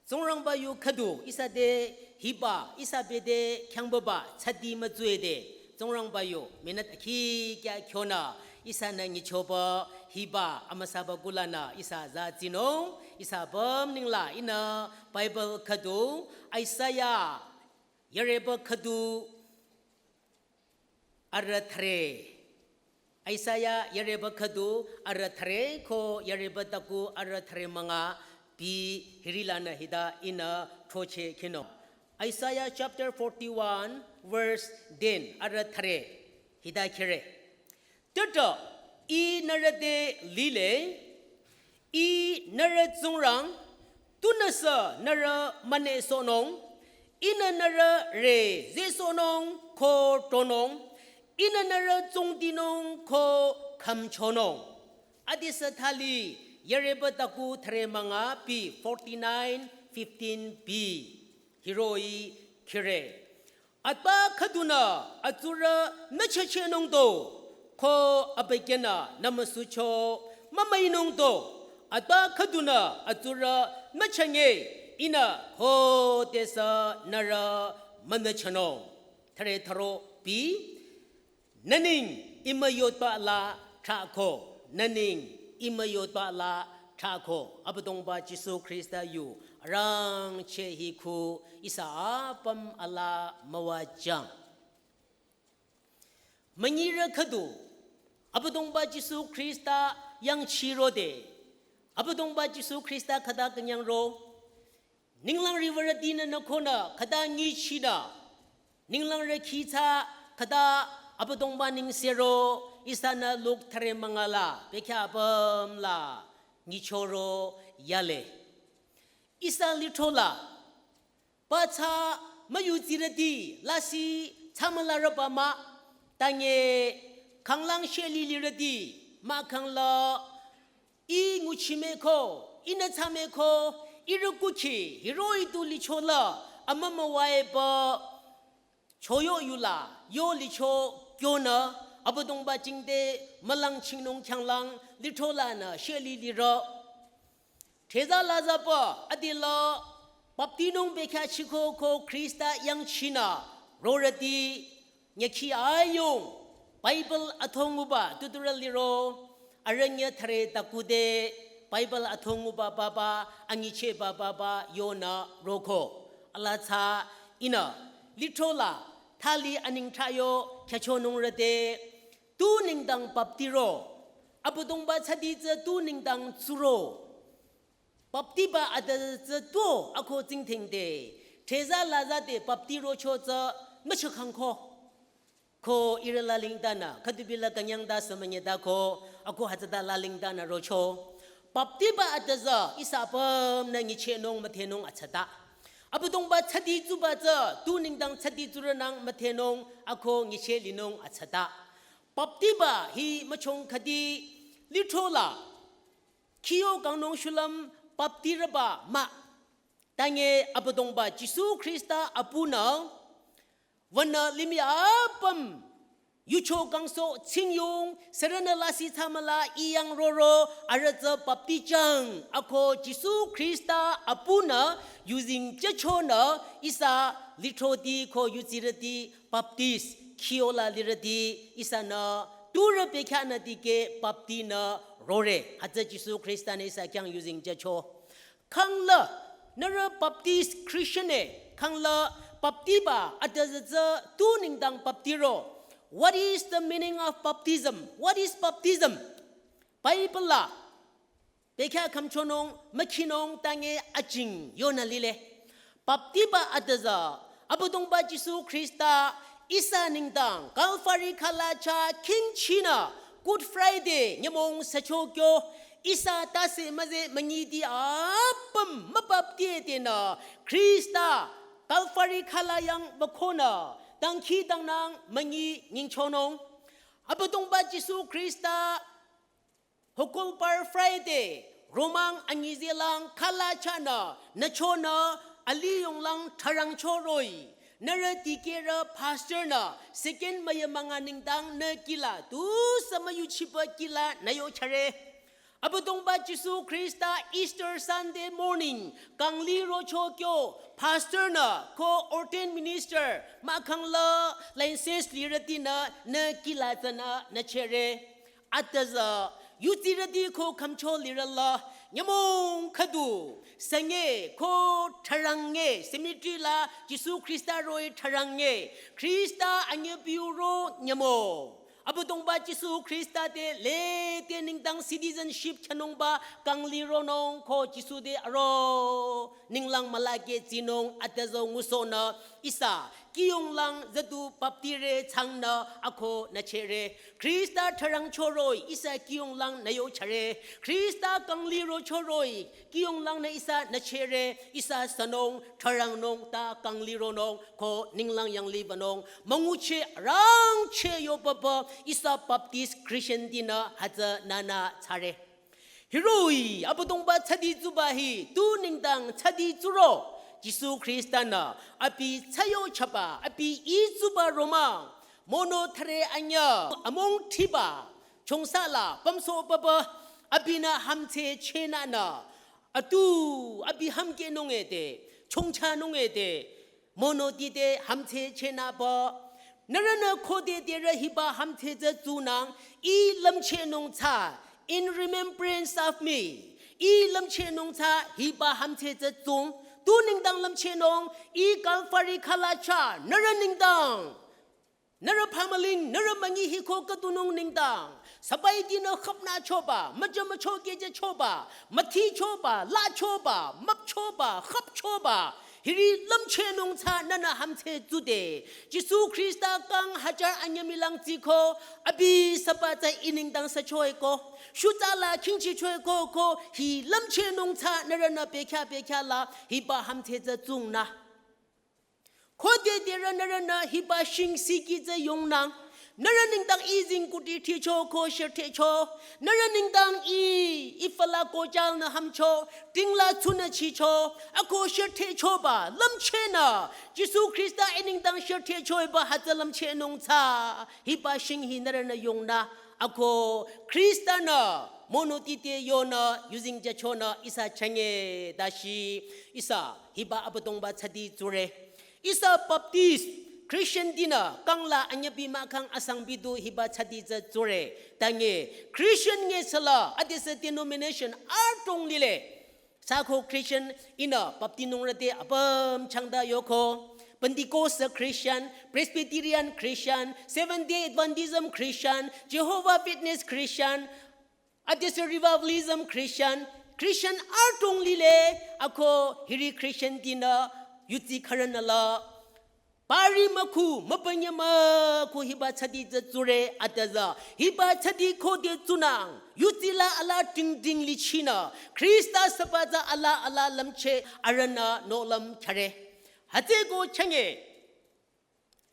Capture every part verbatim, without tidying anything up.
Tsingrangba yu khüdu ihsa te hiba, ihsa bete khyangba ba tsadi mütsüe de. Tsingrangba yu minute akhi kya khyonü ihsanü nyichoba hiba amüsaba kulanü ihsa za tsinung, ihsa bam ningla ihnü Bible khüdu, Isaiah yareba khüdu arü thre. Isaiah yareba khüdu arü thre ko yareba taku arü thre münga bi hirilanü hita ihnü throcheh khinung. Isaiah chapter forty-one verse ten arü thre hita khire. Tüta, Ih nührü te lile, Ih nührü Tsingrang, tunüsü nührü münesohnung, Ihnü nührü re zesohnung ko tronung, Ihnü nührü tsungdinung ko khümchonung. Adisü thali yareba taku thre münga bi forty-nine fifteen bi hiroh-i khire. Atpa khüdunü atsurü nü chehchehnung do, ko abükyünü nü müsucho mümüinung do, atpa khüdunü atsurü nü chenge, Ihnü khodesü nührü münüchehnung. Thre thro bi, nü neng imüyotba la thrahko, nü neng imüyotba la thrahko. Abüdongba Jisu Khrista yu arangcheh hi khu ihsa apüm ala müwajüng. Münyirü khüdu, Abüdongba Jisu Khrista yangchirode, Abüdongba Jisu Khrista khüta künyangro, ninglang riwürütinü nü khonü khüta nguchinü, ninglang rükhi thsa khüta Abüdongba nengsero, ihsanü Luk thre münga la bekhyah apüm la nguchiro yale. Ihsa lithro la, pa thsa müyudsirüti lasih thsamülarüba mah, tange khanglang sheli lirüti mahkhang la, Ih nguchi meko, Ihnü thsa meko, ihrü kukhi hiroh-i tu licho la amümüwaiba choyo yula yo licho kyonü, Abüdongba jingte mülang chingnung khyanglang lithro lanü sheli lirü. Theza lazapü adila baptinung bekhyah chiko ko Khrista yangchinü rorüti, nyükhi ayung Bible athonguba tuturü liro, arüh nyü thre takude Bible athonguba papa, anyichehba papa yonü roko. Ala thsa ihnü lithro la thali aneng thrahyo khyüchonung rüde, tu nengdang baptiro, Abüdongba tsadi tsü tu nengdang tsuro. Baptiba ata tsü tuo ako tsingdhingde, theza lazade baptirocho tsü müchükhangko. Ko ihrü lalingtanü, khüdubi la künyangta sümünyeta ko, ako hütsüta lalingtanü rocho. Baptiba ata tsü ihsa apümnü nyichehnung müdhenung atsata. Abüdongba tsadi tsuba tsü, tu nengdang tsadi tsurünang müdhenung ako nyicheh linung atsata. Baptiba hi müchong khüdi lithro la khiyo kangnung shulüm baptirüba mah. Tange Abüdongba Jisu Khrista apunü, wünü limih apüm yucho kangsoh tsingyung sürünü lasih thsamüla I yang roro arüh tsü baptijang ako Jisu Khrista apunü yuzeng jüchonü ihsa lithroti ko yudsirüti baptize khiyola lirüti ihsanü turü bekhyah nü dikeh baptinü rore. Hütsü Jisu Khrista-nü ihsa khyang yuzeng jücho. Khangla nührü baptize Christian-e, khangla baptiba ata tsü tu nengdang baptiro. What is the meaning of baptism? What is baptism? Bible la bekhyah khümchonung, mükhinung tange ajing yonü lile. Baptiba ata tsü, Abüdongba Jisu Khrista ihsa nengdang Calvary khalacha khingchinü Good Friday nyümong sücho kyo ihsa tase müze münyiti apüm mübaptietenü Khrista Calvary khala yang bakhonü dangkhidangnang münyi nyingchonung. Abüdongba Jisu Khrista Hukulbar Friday, romang anyizelang khalachanü, nüchonü, aliyonglang tharangcho roh-i. Nührü dikehrü pastor-nü, second müyü münga nengdang nü kihla, tusü müyuchiba kihla nü yochare. Abüdongba Jisu Khrista Easter Sunday morning kangli rocho kyo pastor nü ko ordained minister mahkhang la license lirütinü nü kila tsünü nü chere. Atüzü yutsirüti ko khümcho lirüla nyümong khüdu sünge ko tharange cemetery la Jisu Khrista roh-i tharange Khrista anyüpiu ro nyümong. Abüdongba Jisu Khrista te lete nengdang citizenship khyünungba kangli ronung ko Jisu te aro ninglang mülake tsinung atüzü ngusohnü ihsa kiyonglang züdu baptire changnü ako nü chere. Khrista tharang choroh-i ihsa kiyonglang nü yo chare. Khrista kangli rocho roh-i kiyonglang nü ihsa nü chere, ihsa sünung tharangnung ta kangli ronung ko ninglang yanglih banung müngucheh rangcheh yo papa ihsa Baptist Christian tinü hütsü nünü tsare. Hiroh-i Abüdongba tsadi tsuba hi tu nengdang tsadi tsuro Jisu Khrista nü abi tsayo chaba abi i tsuba romang mono thare anyü among thiba chongsa la pamso papa abinü hamtse chenanü atu abi hamkehnung ete chongchanung ete mono tite hamtse chenaba. Nührünü khode derü hiba hamtse tsü tsunang i lümchehnung tsü in remembrance of me. I lümchehnung tsü hiba hamtse tsü tsung tu nengdang lümchehnung i Calvary khalacha nührü nengdang. Nührü phamüling, nührü müngi hiko khüdunung nengdang. Sabai dinü khüpnü choba, müja mücho keje choba, müthi choba, la choba, müp choba, khüp choba. Hiri lümchehnung tsü nünü hamtse tsude. Jisu Khrista kang hajar anyü milang tsiko, abi saba tsü i nengdang sü choeko. Shuta la khingchi choeko ko, hi lümchehnung tsü nührünü bekya bekya la, hiba hamtse tsü tsungnü. Khode derü nührünü hiba shing siki tsü yongnang. Nührü nengdang i zingkuti thicho ko shirthecho. Nührü nengdang i ifala ko jalnü hamcho. Tingla tsunü chicho. Ako shirthechoba. Lümchehnü. Jisu Khrista i nengdang shirthechoiba hütsü lümchehnung tsü. Hiba shing hi nührünü yongnü. Ako Khrista nü. Mono tite yonü. Yuzeng jachonü. Ihsa chenge. Dashi. Ihsa. Hiba Abüdongba tsadi tsure. Ihsa Baptist Christian tinü kangla anyüpi mahkhang asangbi du hiba tsadi tsü tsure. Tange Christian nge sala adesü denomination adrong lile. Sako Christian ihnü bapti nungrüte apüm changda yoko. Pentecost Christian, Presbyterian Christian, Seventh Day Adventism Christian, Jehovah Witness Christian, adesü revivalism Christian, Christian adrong lile ako hiri Christian tinü yutsi kharünüla. Pari mükhu, müpünye mükhu hiba tsadi tsü tsure atüzü. Hiba tsadi khode tsunang. Yutsi la ala ting ting lichinü. Khrista saba tsü ala ala lümcheh arühnü nohlüm khyare. Hütsüko chenge.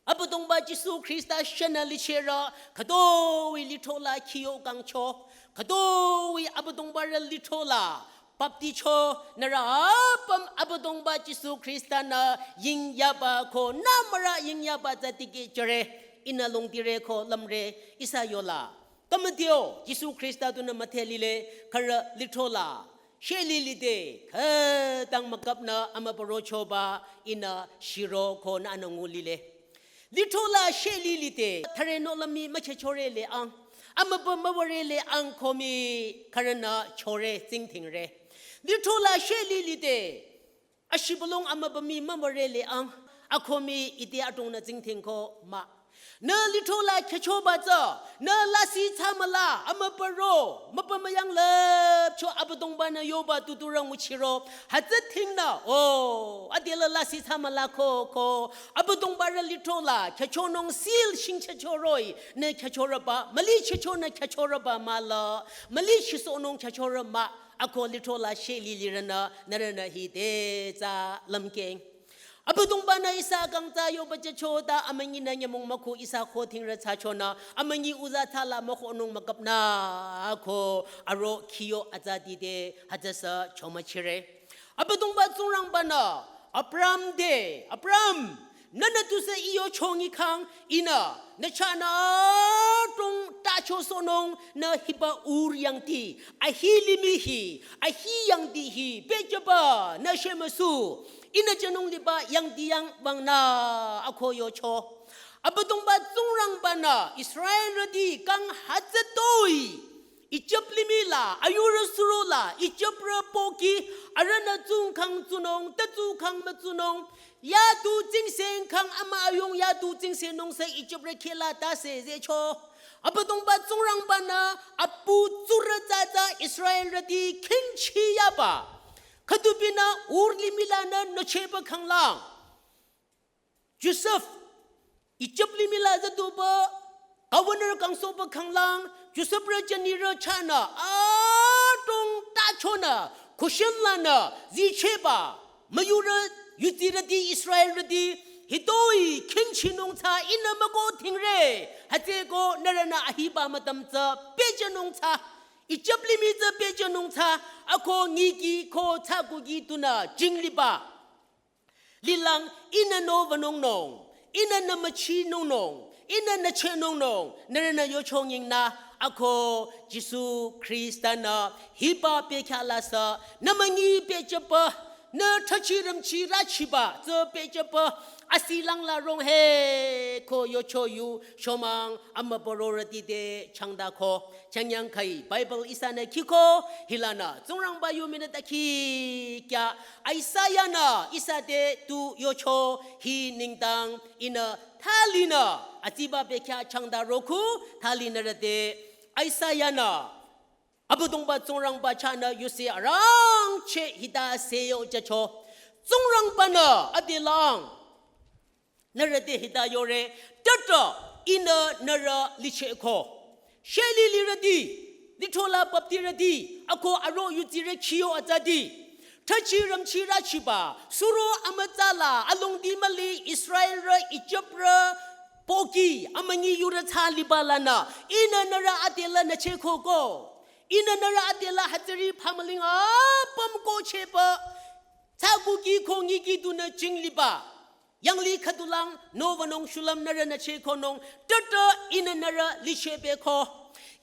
Abüdongba Jisu Khrista shenü lichehre, khütoi lithro la khiyo kangcho, khütoi Abüdongba rü lithro la bapticho, nührü apüm Abüdongba Jisu Khrista nü yingyaba ko nü mürü yingyaba tsü tikehchore, ihnü longdire ko lümre, ihsa yola. Kümütio, Jisu Khrista tunü müdhe lile, khürü lithro la. Sheli lide, khütang mükapnü amübüro choba ihnü shiro ko nü anü ngu lile. Lithro la sheli lide, thare nohlüm mii müchehchore le ang. Amübü müwüre le ang ko mii khürünü chore tsingdhingre. Lithro la sheli lide, ashibülung amübü mii mümüre le ang, ako mii ite adrongnü tsingdhing ko mah. Nü lithro la khehchoba tsü, nü lasih thsamüla, amübüro, mübü müyang lüpcho Abüdongba-nü yoba tuturü nguchiro, hütsü dhingnü, o, adela lasih thsamüla ko, ko, Abüdongba rü lithro la, khehchonung seal shingchehcho roh-i, nü khehchoreba, müli chehchonü khehchoreba mahla, müli shisohnung khehchore mah, ako lithro la sheli lirünü, nührünü hide tsü lümkeng. Abüdongba-nü ihsa kang tsü yoba jücho ta amünyinü nyümong mükhu ihsa khodhingrü thsachonü, amünyi uza thsala mükhonung mükapnü ko aro khiyo atsa dide hütsüsü chomüchire. Abüdongba Tsingrangba-nü, Abraham te, Abraham, nühnü tusü iyo chongi khang ihnü, nü chahnü adrong ta achosohnung nü hiba Ur yangdi, ahi limih hi, ahi yangdi hi, pehjüba nü shemüsu, ihnü jünung liba yangdi yang wüngnü ako yocho. Abüdongba Tsingrangba-nü Israelrüti kang hütsütoi Ijip limih la, ayurü suro la, Ijiprü pohki, arühnü tsungkhang tsunung, ta tsungkhang mütsunung, yatu tsingse khang ama ayung yatu tsingsenung sü Ijiprü khehla tase zehcho. Abüdongba Tsingrangba-nü apu tsurü tsatsa Israelrüti khingchi yaba. Khüdubinü Ur limih lanü nücheba khanglang. Josef, Ijip limih la züduba, governor kangsohba khanglang, Joseprü jünirü chahnü, adrong tachonü, kushin lanü, zicheba, müyurü, yutirüti, Israelrüti, hitoi, khingchinung tsü ihnü müko tingre, hütsüko nührünü ahiba mütam tsü, pehjünung tsü, Ijip limih tsü pehjünung tsü, ako ngiki ko tsü kuki tunü, jingliba. Lilang ihnü nü wünungnung, ihnü nü müchinungnung, ihnü nü chehnungnung, nührünü yochonging nü, ako Jisu Khrista-nü hiba pehkya lasü, nü münyi pehjüba, nü thachirümchi rachiba, tsü pehjüba, asilang la rong he, ko yocho yu, shomang, amübürorüti te changdako. Changyang khai Bible ihsanü khiko, hilanü Tsingrangba yu minüt akhi kya, Isaiah-nü ihsa te tu yocho hi nengdang ihnü thalinü, atsiba pehkya changda roko, thalinü rüte, Isaiah-nü, Abüdongba Tsingrangba chahnü yuse arangcheh hita seyo jücho. Tsingrangba-nü adelang. Nührü te hita yore, tütrah ihnü nührü lichehko. Sheli lirüti, lithro la baptirüti, ako aro yutirü khiyo atsati. Thachirümchi rachiba, suro amütsa la, alongdi müli Israelrü, Ijiprü, pohki, amünyi yurü tsü liba lanü, ihnü nührü adela nüchehko ko. Ihnü nührü adela hütsüri phamüling apüm ko cheba, tsü kuki ko ngiki tunü jingliba. Yangli khüdulang, nü wünung shulüm nührünü chehkonung, tütrah ihnü nührü lichehpeko.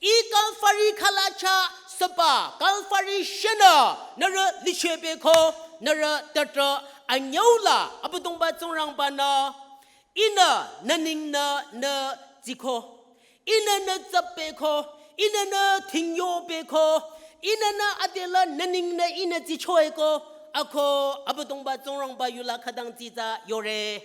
Ih Kalvari khalacha süba, Kalvari shenü, nührü lichehpeko, nührü tütrah anyüula, Abüdongba Tsingrangba-nü, ihnü nü ningnü nü ziko. Ihnü nü tsüpeko, ihnü nü tingyopeko, ihnü nü adela nü ningnü ihnü zichoeko, ako Abüdongba Tsingrangba yula khütang zitsa yore.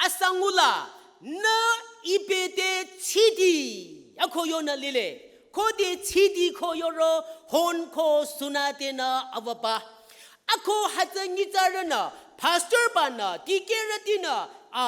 Asangula, nü ibe te tsidi, ako yonü lile, ko te tsidi ko yoro, hon ko suna tenü avaba. Ako hütsü nyitsarünü, pastor banü, dikehrütinü, a,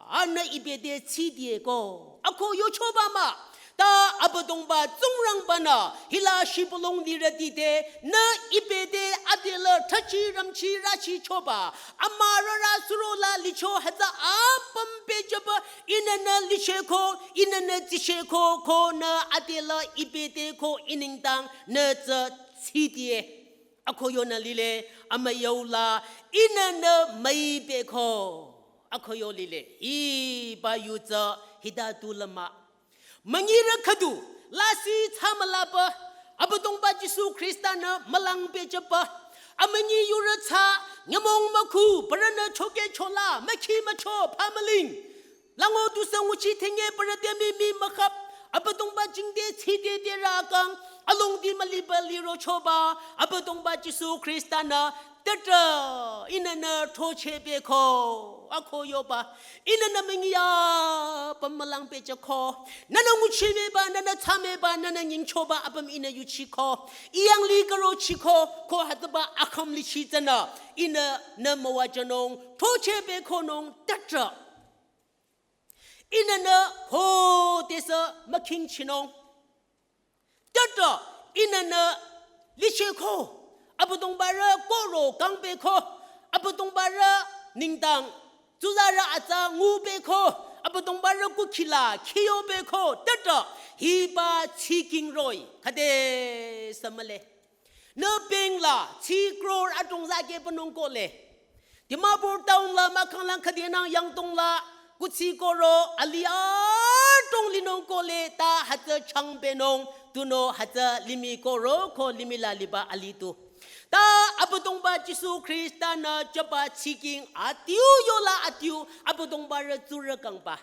a nü ibe te tsidieko. Ako yochoba mah, ta Abüdongba Tsingrangba-nü, hila shibülung lirüti te, nü ibe te adela thachirümchi rachichoba, amürara surola licho hütsü apüm pehjüba, ihnü nü lichehko, ihnü nü zichehko, ko nü adela ibe te ko ih nengdang nü tsü tsidie. Ako yonü lile, amüyüula, ihnü nü müipeko. Ako yo lile, iba yu tsü hita tu lama. Münyirü khüdu, lasih tsü mülaba, Abüdongba Jisu Khrista-nü mülang pehjüba. Amünyi yurü tsü, nyümong mükhu, parünü choke chola, mükhi mücho, phamüling. Lango tusü nguchi thenge parü te mi mi mükhap, Abüdongba jingte tside te rakang, alongdi müliba lirochoba, Abüdongba Jisu Khrista-nü, tütrah, ihnü nü throchehpeko, ako yoba, ihnü nü münyi apüm mülang pehjüko, nünü nguchimüba, nünü tsümüba, nünü nyingchoba, apüm ihnü yuchiko, ih yanglih karochiko, ko hütsüba akhümlichi tsünü, ihnü nü müwajünung, throchehpekonung, tütrah. Ihnü nü khodesü mükhingchinung. Tütrah ihnü nü lichehko. Abüdongbarü kohro kangpehko. Abüdongbarü nengdang. Tsuzarü atsa ngupehko. Abüdongbarü kukhila khiyopehko. Tütrah hiba tsiking roh-i. Khüdesü mühle. Nü bank la tsi crore adrong zake pünung kohle. Dimapur town la mahkhang lang khüdenang yangdong la kuthsi koro alih adrong Linung kohle ta hütsü changbenung, tunüo hütsü limih koro ko limih la liba alitu. Ta Abüdongba Jisu Khrista-nü jüba tsiking adiu yola adiu Abüdongba rü tsurü kangba.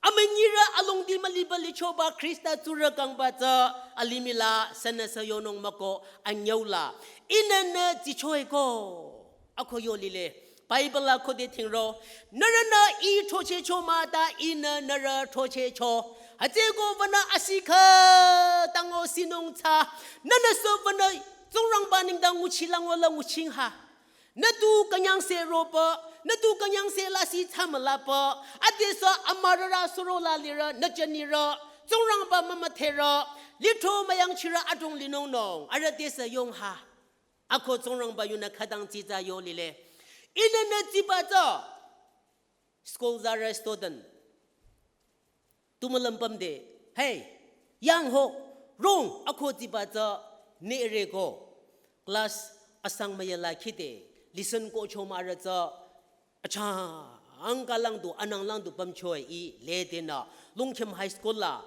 Amünyirü alongdi müliba lichoba Khrista tsurü kangba tsü alimih la sünüsü yonung mükoh anyüula. Ihnü nü tsichoeko. Ako yo lile. Bible la khode thingro. Nührünü ih throchehcho mah ta ihnü nührü throchehcho. Hütsüeko wünü asi khütang-o sinung tsü. Nünüsü wünü Tsingrangba nengdang nguchilang-o la nguching ha. Nü tu künyangse ropü, nü tu künyangse lasih tsü mülapü, adesü amürarü suro la lirü, nü jünirü, Tsingrangba mümüdherü, lithro müyangchirü adrong linungnung, arüh tesü yong ha. Ako Tsingrangba yunü khütang tsitsa yo lile. Ihnü nü tsiba tsü, school zarü student. Tu mülüm pümde, hey, yang ho, rong, ako tsiba tsü, nührü ko. Class asang müyala khide, listen ko choma arüh tsü, achangka lang du, anang lang du pümcho-i, lede nü, Longkhim High School la,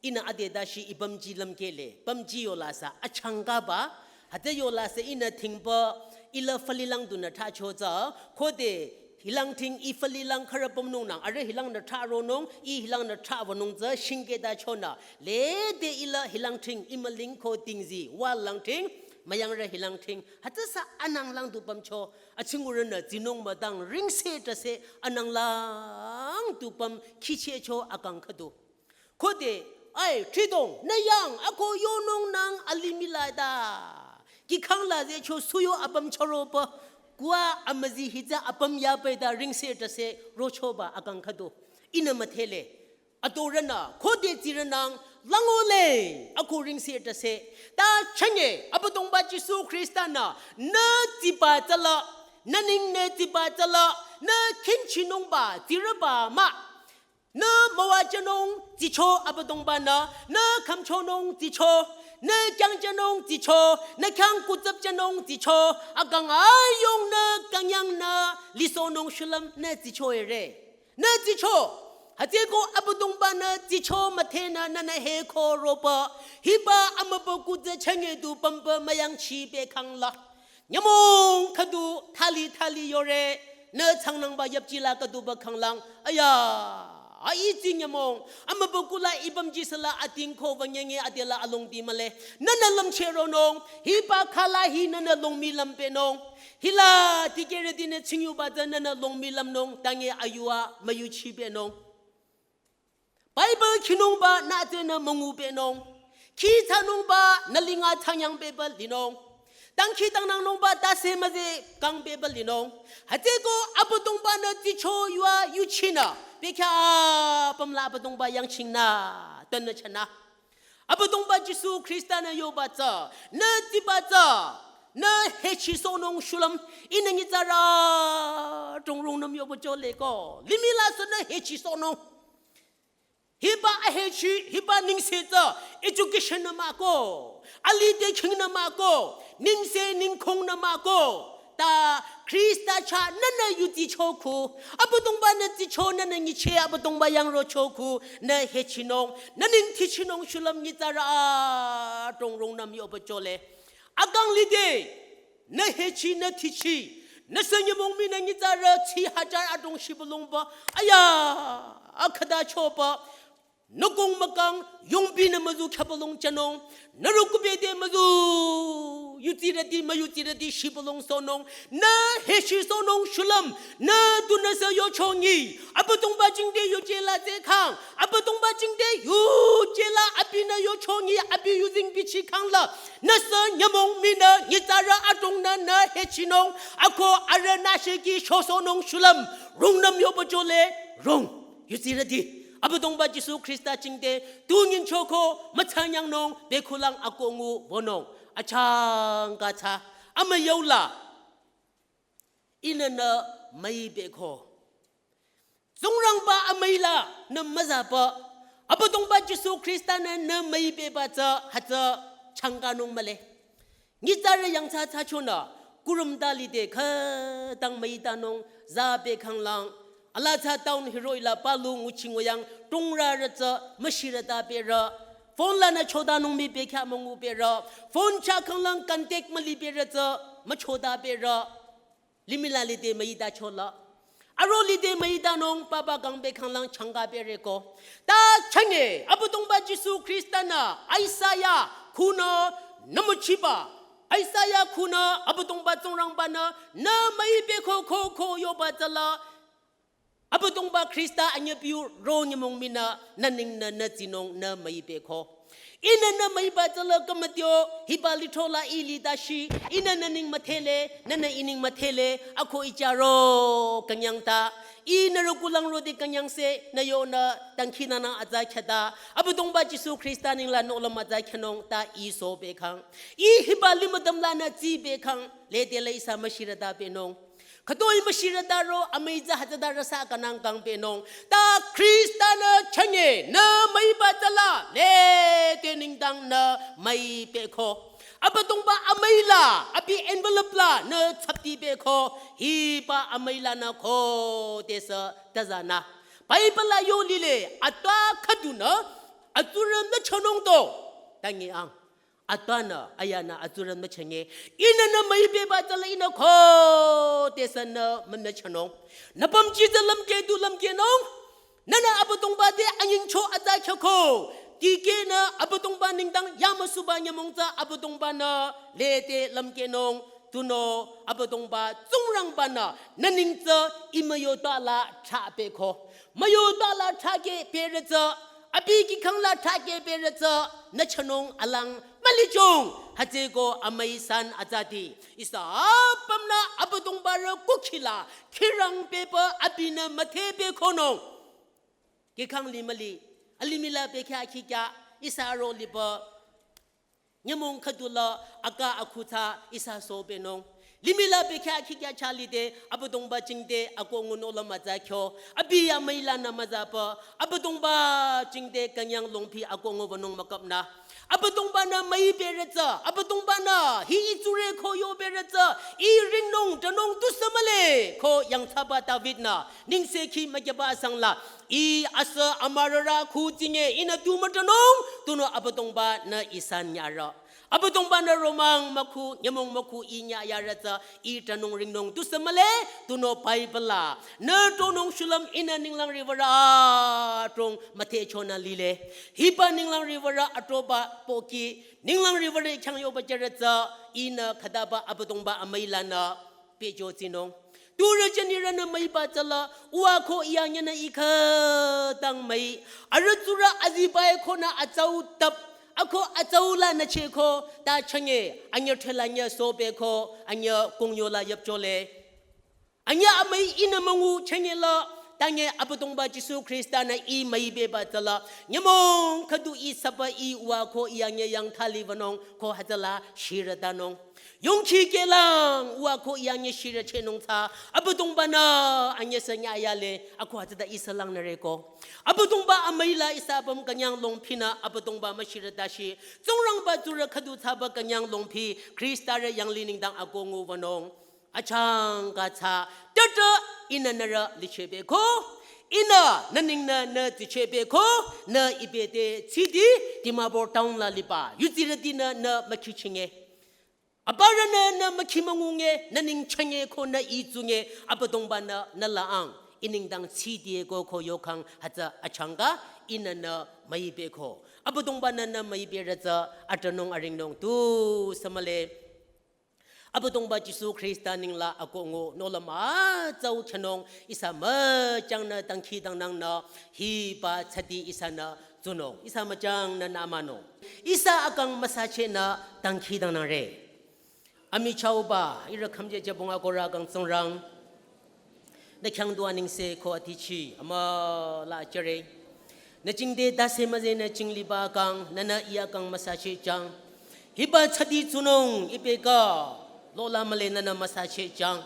ihnü ade dashi ih pümji lümkehle, pümji yola sü, achangkaba, hütsü yola sü ihnü thingpü, ih la fali lang dunü thracho tsü, khode, hilang thing ih fali lang khürü pümnungnang, arüh hilang nü thraronung, ih hilang nü thrawünung tsü shingkeda chonü, lede ih la hilang thing, ih müling ko tingzi, wa lang thing, müyangrü hilang thing, hütsüsü anang lang du pümcho, achingurünü tsinung müdang ringse tase anang lang du püm khichehcho akang khüdu. Khode, ai, thridong, nü yang, ako yonung nang alimih la da. Kikhang la zehcho suyo apüm chüropü, kuwa amüzi hitsü apüm yapü ta ringse tase rochoba akang khüdu. Ihnü müdhele. Atorünü, khode tsirünang, lang-o le, ako ringse tase. Ta chünye, Abüdongba Jisu Khrista-nü, nü tsiba tsüla, nü ning nü tsiba tsüla, nü khinchonungba, tsirüba mah. Nü müwajünung tsicho Abüdongba-nü, nü khümchonung tsicho, nü kyangjünung tsicho, nü khyang kutsüpjünung tsicho, akang ayung nü künyang nü lisohnung shulüm nü tsicho ere. Nü tsicho, hütsüeko Abüdongba-nü tsicho müdhenü nünü heko ropü, hiba amübükuh tsü chünye du pümpü müyangchi bekhang la. Nyümong khüdu thali thali yore, nü changnangba yüpji la khüduba khanglang, aya, a ih tsi nyümong, amübükuh la ih pümji süla ating ko wünyenge adela alongdi mühle, nünü lümchehronung, hiba khala hi nünü longmi lümpehnung, hila dikehrütinü tsingyuba tsü nünü longmi lümnung, tange ayua müyuchipehnung. Bible khinungba nü tsünü müngupehnung. Khi thsanungba nü linga thsanyangpehba linung. Dangkhidangnangnungba tase müzeh kangpehba linung. Hütsüeko Abüdongba-nü tsicho yua yuchinü. Bekhyah apüm la Abüdongba yangchingnü. Tünü chanü. Abüdongba Jisu Khrista-nü yoba tsü. Nü tsiba tsü. Nü hechisohnung shulüm. Ihnü nyitsarü adrong rungnüm yoba jole ko. Limih la sünü hechisohnung. Hiba ahechi, hiba nengse tsü, education nü mah ko, alih te khing nü mah ko, nengse nengkhong nü mah ko, ta Khrista chah nünü yutsicho khu, Abüdongba-nü tsicho nünü nyicheh Abüdongba yangrocho khu, nü hechinung, nü ningthichinung shulüm nyitsarü adrong rungnüm yoba jole. Akang lide, nü hechi, nü thichi, nüsü nyümong mii nü nyitsarü tsi hajar adrong shibülungba, aya, akhüda choba, nü kong mükang, yongpi nü müzu khyabülung chanung, nü rukube te müzu, yutsirüti, müyutsirüti shibülung sohnung, nü hechi sohnung shulüm, nü tunüsü yochongi, Abüdongba jingte yuje la tsü khang, Abüdongba jingte yuje la abinü yochongi, abi yuzeng bichi khang la, nüsü nyümong mii nü nyitsarü adrong nü nü hechinung, ako arüh nü sheki shosohnung shulüm, rungnüm yoba jole, rung, yutsirüti, Abüdongba Jisu Khrista jingte, tu nyingchoko, mütsanyangnung, bekhulang akongu wünung, achangka tsü, amüyüula, ihnü nü müipehko. Tsingrangba amüi la nü müzapü. Abüdongba Jisu Khrista-nü nü müipehba tsü hütsü changkanung mühle. Nyitsarü yangthsa thsachonü kurüm ta lide khütang müitanung zapeh khanglang. Ala tsü town hiroh-i la palu nguchi nguyang tungrarü tsü müshirüta pürü. Phone lanü chodanung mii bekhyah müngu pürü. Phone chah khanglang contact müli pürü tsü müchoda pürü. Limih la lide müitachola. Aro lide müitanung papa kang be khanglang changka pürüko. Ta chünye, Abüdongba Jisu Khrista-nü, Isaiah khunü, nümüchiba. Isaiah khunü, Abüdongba Tsingrangba-nü, nü müipehko ko ko yoba tsüla. Abüdongba Khrista anyüpiu ro nyümong mii-nü, nü ningnü nü tsinung nü müipehko. Ihnü nü müiba tsüla kümütio, hiba lithro la i litashi, ihnü nü ning müdhele, nünü i ning müdhele, ako i chah ro künyang ta. Ihnü ro kulang rode künyangse, nü yonü dangkhidangnang atsa khyata. Abüdongba Jisu Khrista nengla nohlüm atsa khyanung ta i so bekhang. I hiba limüdüm lanü tsi bekhang, lede la ihsa müshirüta pehnung. Khütoi müshirütaro, amüi tsü hütsüta rüsa kanang kang pehnung. Ta Khrista-nü chünye, nü müiba tsüla, lede nengdang nü müipehko. Abüdongba amüi la, abi envelope la, nü tsapti pehko. Hiba amüi lanü khodesü tazanü. Bible la yo lile, atwa khüdunü, atsurü müchanung to. Tangi ang. Atwanü, ayanü, atsurü müchange. Ihnü nü müipehba tsüla ihnü khodesü nü münüchanung. Nü pümji tsü lümkeh du lümkehnung. Nünü Abüdongba te anyingcho atsa khyako. Tikehnü Abüdongba nengdang yamüsuba nyümong tsü Abüdongba-nü lede lümkehnung. Tunüo Abüdongba Tsingrangba-nü nü ning tsü i müyotala thrah pehko. Müyotala thrahkeh pürü tsü, abi kihkhang la thrahkeh pürü tsü, nü chanung alang mülichung, hütsüeko amüi san atsati. Ihsa apümnü Abüdongba rü kukhi la, khirang pehpü abinü müdhepehkonung. Kihkhang li müli, alimih la bekhyah khikya, ihsa ro lipü. Nyümong khüdula aka akhu tsü ihsa so pehnung. Limih la bekhyah khikya chah lide, Abüdongba jingte akoh ngu nohlüm atsa khyo. Abi amüi lanü müzapü, Abüdongba jingte künyang longphi akoh ngu wünung mükapnü. Abüdongba-nü müipürü tsü, Abüdongba-nü hi i tsurü ko yopürü tsü, i ringnung tanung tusü mühle, ko yangthsaba David-nü, nengsekhi mükyaba asang la, i asü amürarü khu tsinge ihnü tu mütanung, tunüo Abüdongba-nü i san nyarü. Abüdongba-nü romang mükhu, nyümong mükhu i nyayarü tsü, i tanung ringnung tusü mühle, tunüo Bible la. Nü tronung shulüm ihnü ninglang riwürü trong müthehchonü lile. Hiba ninglang riwürü atroba pohki, ninglang riwürü khyang yoba jürü tsü, ihnü khütaba Abüdongba amüi lanü pehcho tsinung. Turü jünirünü müiba tsüla, uwa ko i anyünü i khütang müi. Arüh tsurü azibai konü atsau tap, ako atsau lanü cheko, ta chünye, anyü thela nyü sobeko, anyü kongyola yüpchole. Anyü amüi ihnü müngu chünye la, tange Abüdongba Jisu Khrista-nü i müibeba tsüla, nyümong khüdu i saba i uwa ko i anyü yang thali wünung ko hütsüla shirütanung. Yongkhi kehlang uwa ko i anyü shirüchehnung tsü, Abüdongba-nü anyü sü nyayale, ako hütsüta ihsa langnüreko. Abüdongba amüi la ihsa apüm künyang longphinü Abüdongba müshirütashi, Tsingrangba tsurü khüdu thsaba künyang longphi, Khrista rü yanglih nengdang akoh ngu wünung. Achangka tsü, tütü ihnü nührü lichehbeko, ihnü nü ningnü nü tsichehbeko, nü ibe te tsidi, Dimapur town la liba, yudsirütinü nü mükhichinge. Aparünü nü mükhi müngunge, nü ning chünye ko nü i tsunge, Abüdongba-nü nü la ang, i nengdang tsidiko ko yokhang hütsü achangka, ihnü nü müibeko. Abüdongba-nü nü müiberü tsü, atanung aringnung tusü mühle. Abüdongba Jisu Khrista nengla akoh ngu nohlüm atsau chonung ihsa müchangnü dangkhidangnangnü hiba tsati ihsanü tsunung. Ihsa müchangnü nü amanung. Ihsa akang müsachehnü dangkhidangnangre. Amichahba, ihrü khümje jübong akohrü kang Tsingrang. Nü khyang du anengse ko atichi, amüla jüre. Nü jingte tase müze nü jingliba kang, nünü i akang müsachehjang. Hiba tsati tsunung, ibe ka, lola mühle nünü müsachehjang.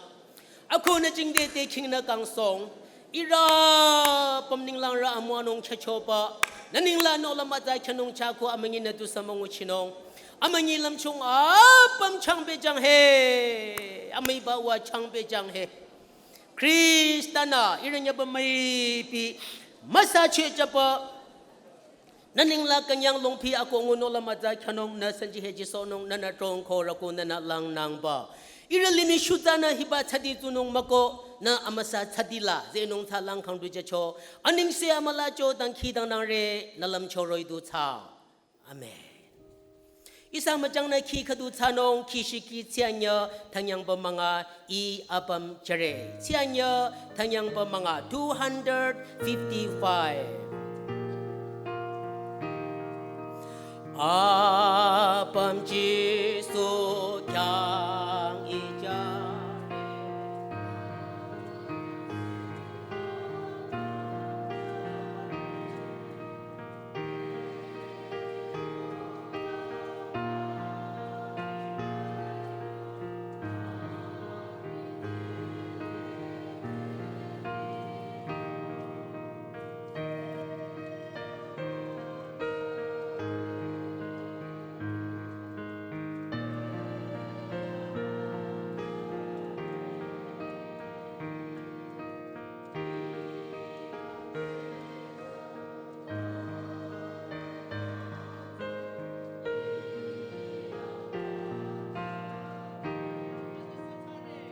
Ako nü jingte te khingnü kang song, ihrü apüm ninglangrü amüwanung chehchoba, nü ningla nohlüm atsa khyünung chako amünyi nü tusü münguchinung. Amünyi lümchung apüm changpehjang he, amüiba wa changpehjang he. Khrista-nü ihrü nyüba müipi müsa chehjüba nü nengla künyang longpi ako ngunung la mütsa khyünung, nü sanji hejisohnung, nünü trongko rüku nünü langnangba ihrü limih shutsanü hiba tsati tsunung müko, nü amüsa tsati la zehnung thsalang khangdu jücho. Anengse amülacho dangkhidangnangre, nü lümcho roh-i du thsa. Amen. Ihsa müchangnü khi khüdu thsanung, khi shiki tsianyü thanyangba münga, I apüm jüre. Tsianyü thanyangba münga, two hundred fifty-five. Apüm Jisu khyang